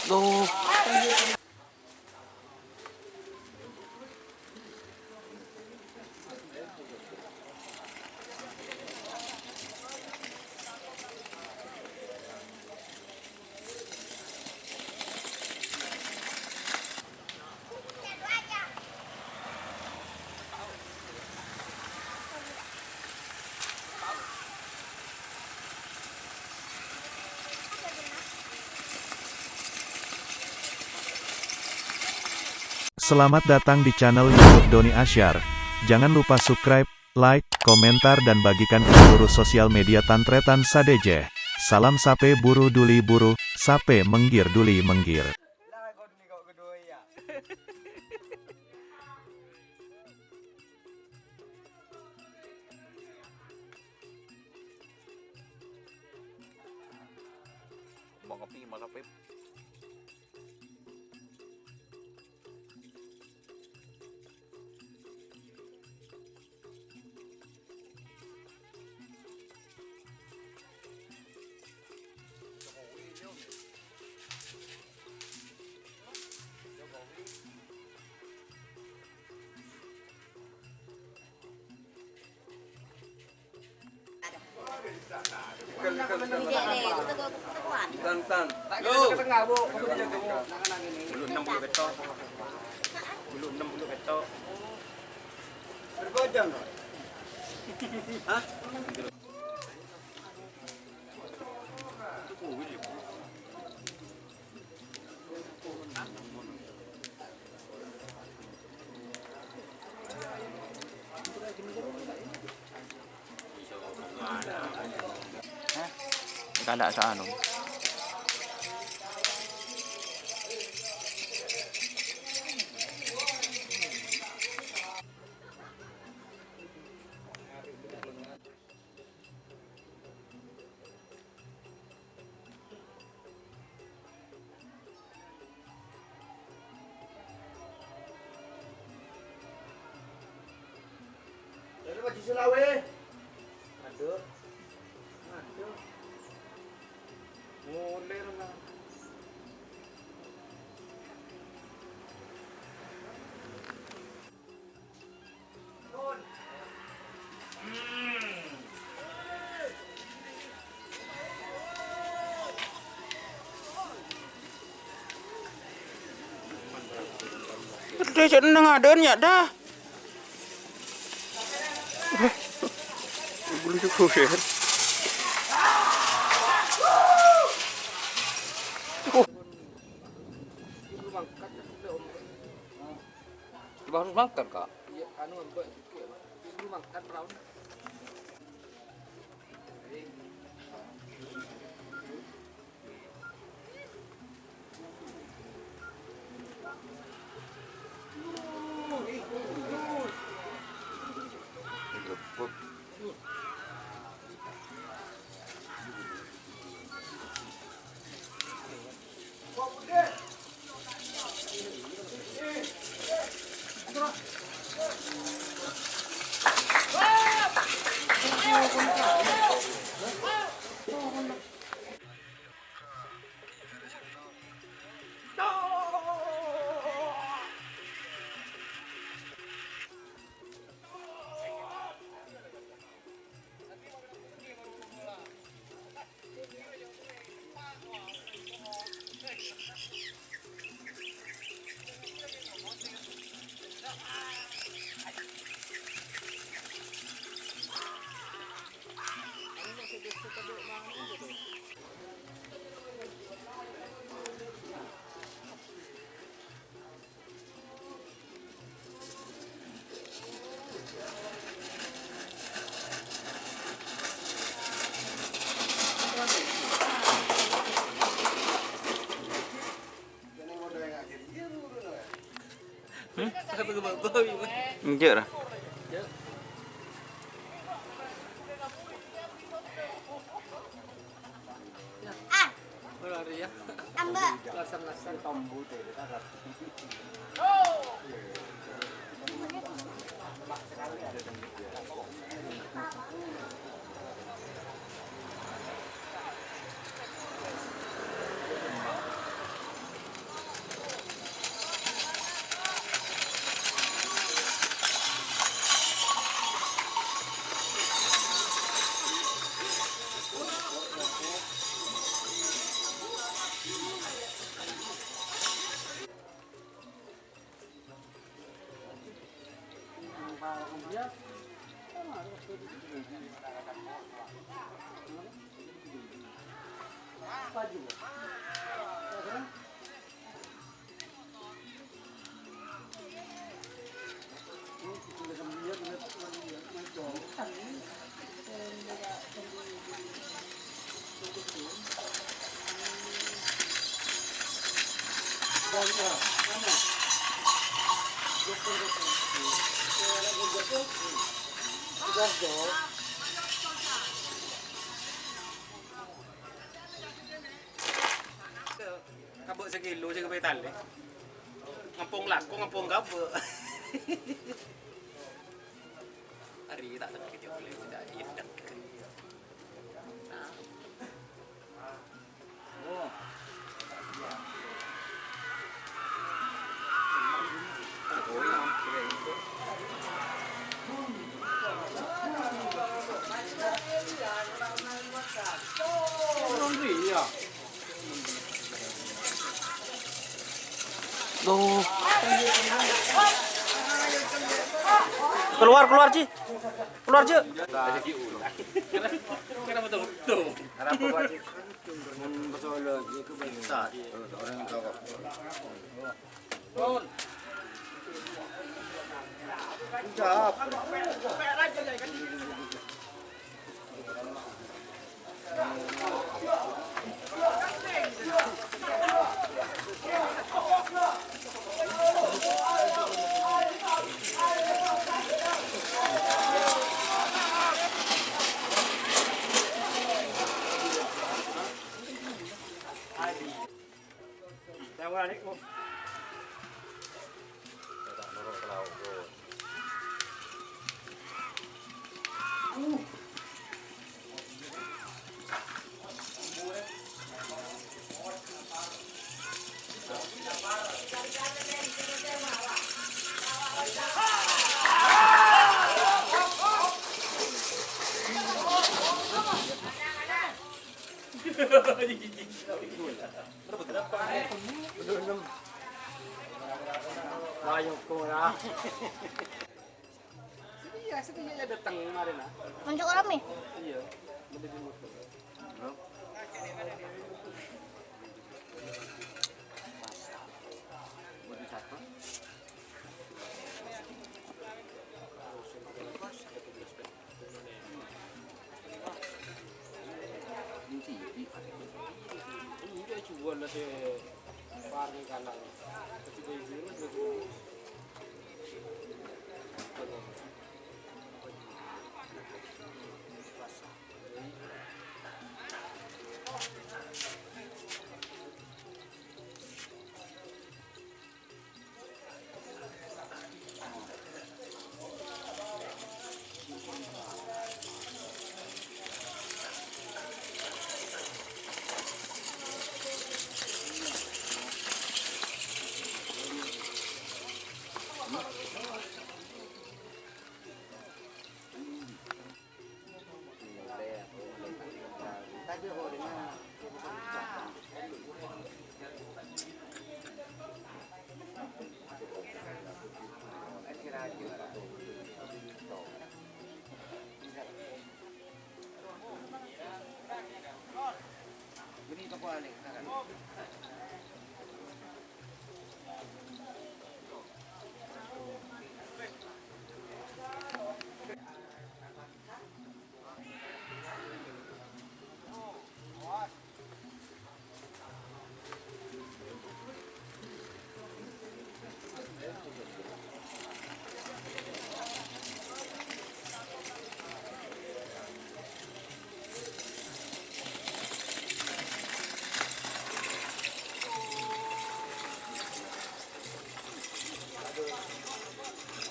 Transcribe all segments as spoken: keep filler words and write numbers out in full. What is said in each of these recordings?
Tuh. Selamat datang di channel YouTube Doni Asyar. Jangan lupa subscribe, like, komentar, dan bagikan ke seluruh sosial media tan-tarètan sadhâjâ. Salam sapè buru duli buru, sapè mèngghir duli mèngghir. Tan, tan. Lo. Bulu ennem bulu beto. Bulu ennem bulu beto. Berbojong. Hah? Hah? Kala' sa anu. Dari Haji Selawe. Aduh. Aduh. Mulai, Ron. Udah, cek nang adon ya dah. Bulu juga, ya. Coba harus makan, Kak. Iya, anu, Mbak, gitu ya, Pak. Dulu makan, perawan. Hmm? Enggak lah. Kabâ' sakilo sè kabây talè. Ngampong lako, ngampong kabâ'. Arè ta' tengah kejauh, udah hilang. Nah. Tuh. Keluar, keluar, Ji. Keluar, Ji. Kenapa tuh? Tuh. Kenapa, Pak Ji? Mon pas solo, iku bisa. Orang tahu. Ayo, kurang. Iya, sedih ya datang kemarin, ah. Masuk rame? Iya, bener di motor. Bro. Baju satpam.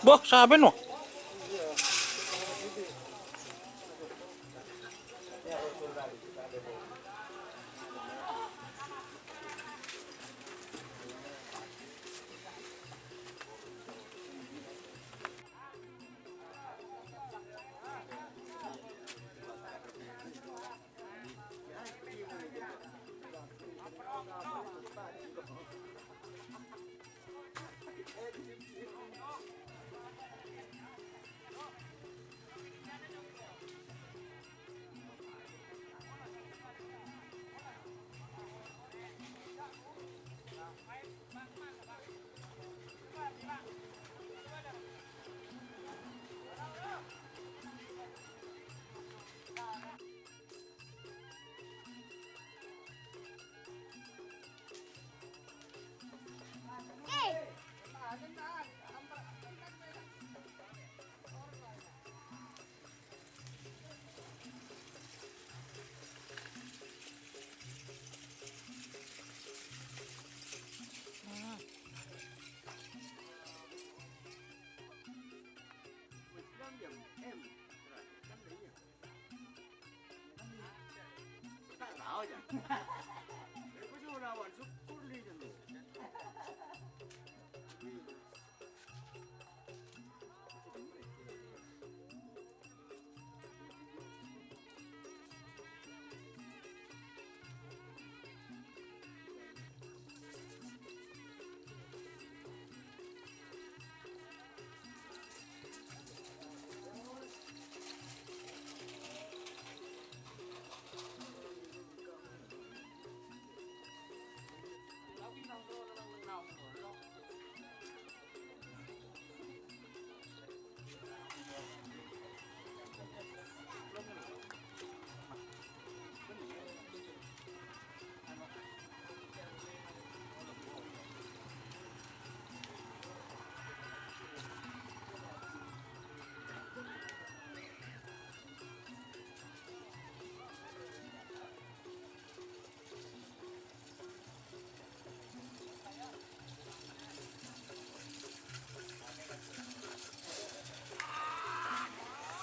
Boh, saben, boh.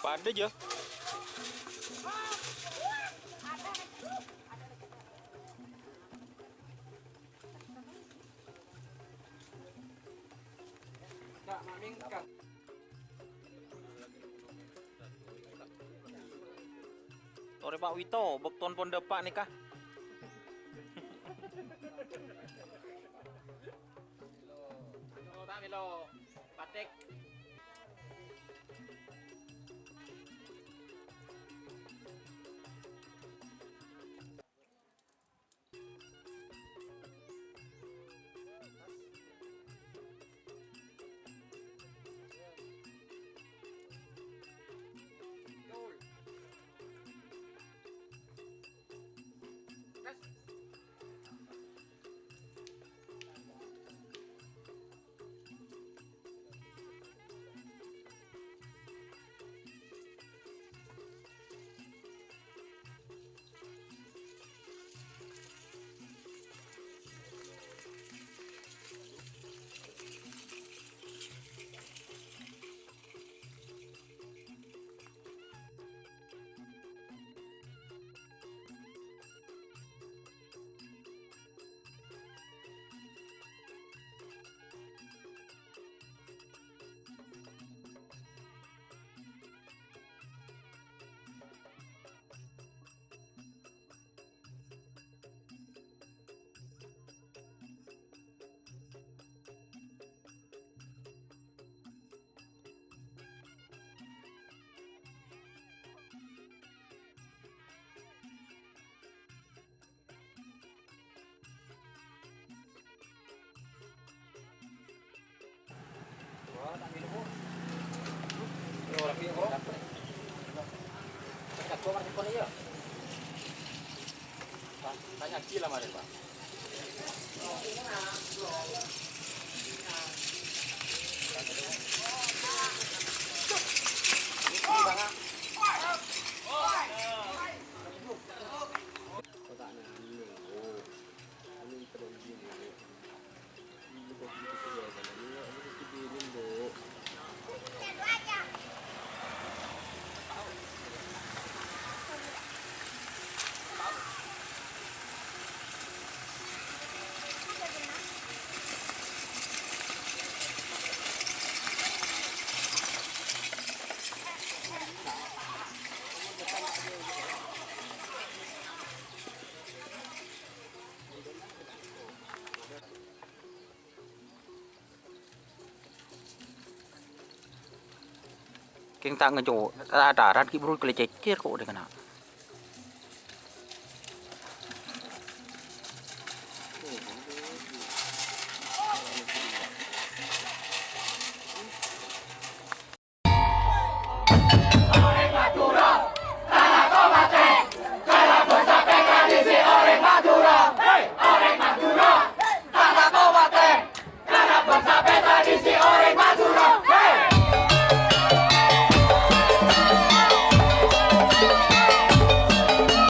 Padâ, jâ. Torè, Pa' Wito, bâktona pon dâpa' nèka. Mèlo, ta' mèlo, Patek. Tanya gila mari, Pak. Kèng ta' ngaco-, ta' ataran ghi' buru kalècècèr ko' dhi' kanna'.